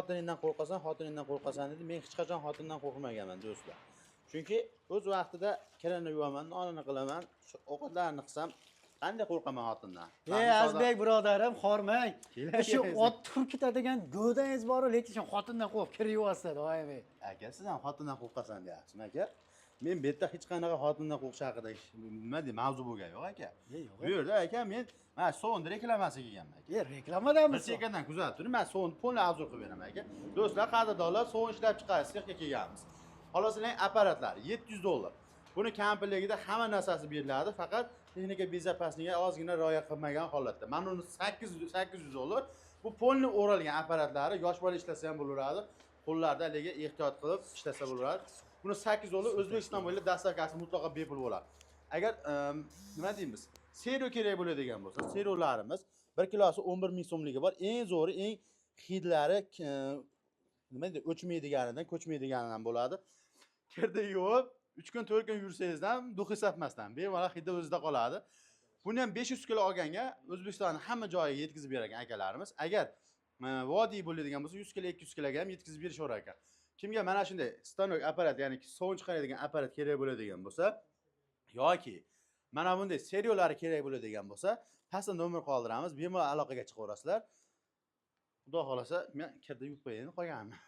Xotiningdan qo'rqasan, xotiningdan qo'rqasan dedi. Men hech qachon xotindan qo'rqmaganman, do'stlar. Chunki o'z vaqtida kirini yuvaman, nonini qilaman, shu ovqatlarni qilsam, qanday qo'rqaman xotindan? Ey, Azizbek birodarim, hormang. Kelar Shu kerak. ot turib ketadigan go'dangiz bor, lekin shu xotindan qo'rqib kir yuvasiz doimiy. Aka, siz ham xotindan qo'rqasan deyapsizmi, aka? Men bu yerda hech qanaqa xotindan qo'rqish haqida nima deyman, mavzu bo'lgani yo'q, aka. Yo'q. Bu yerda, aka, men mana sovun reklamasiga kelganman, aka. E, reklamadamiz. Bir chekkadan kuzatib turing, man sovun полный обзор qilib beraman, aka. Do'stlar, qadrdonlar, sovun ishlab chiqarish sexga kelganmiz. Xoloslang apparatlar 700 dollar. Buni komplektida hamma narsasi beriladi, faqat texnika безопасность ga ozgina rioya qilmagan holatda. Mana uni 800 dollar. Bu полный o'ralgan apparatlari, yosh bola ishlasa ham bo'laveradi. Qo'llarda haligi ehtiyot qilib ishlasa bo'laveradi. Buni 800 dollar, O'zbekiston bo'ylab доставка si mutlaqo bepul bo'ladi. Agar nima deymiz, сырьё kerak bo'ladigan bo'lsa, сырьё larimiz 1 kilosi 11 ming so'mligi bor. Eng zo'ri, eng hidlari nima deydi, o'chmaydiganidan, ko'chmaydiganidan bo'ladi. Kirda yuvib, 3 kun, 4 kun yursangiz ham духи sepmasdan bemalol hidi o'zida qoladi. Buni ham 500 kilo olganga O'zbekistonning hamma joyiga yetkazib bergan akalarimiz. Agar vodiy bo'ladigan bo'lsa, 100 kilo, 200 kiloga ham yetkazib berishaverar ekan. Kimga mana shunday stanok apparat, ya'ni sovun chiqaradigan apparat kerak bo'ladigan bo'lsa yoki mana bunday сырьё lari kerak bo'ladigan bo'lsa, pastda nomer qoldiramiz, bemalol aloqaga chiqaverasizlar. Xudo xohlasa, men kirda yuvib qo'yayin qolganini.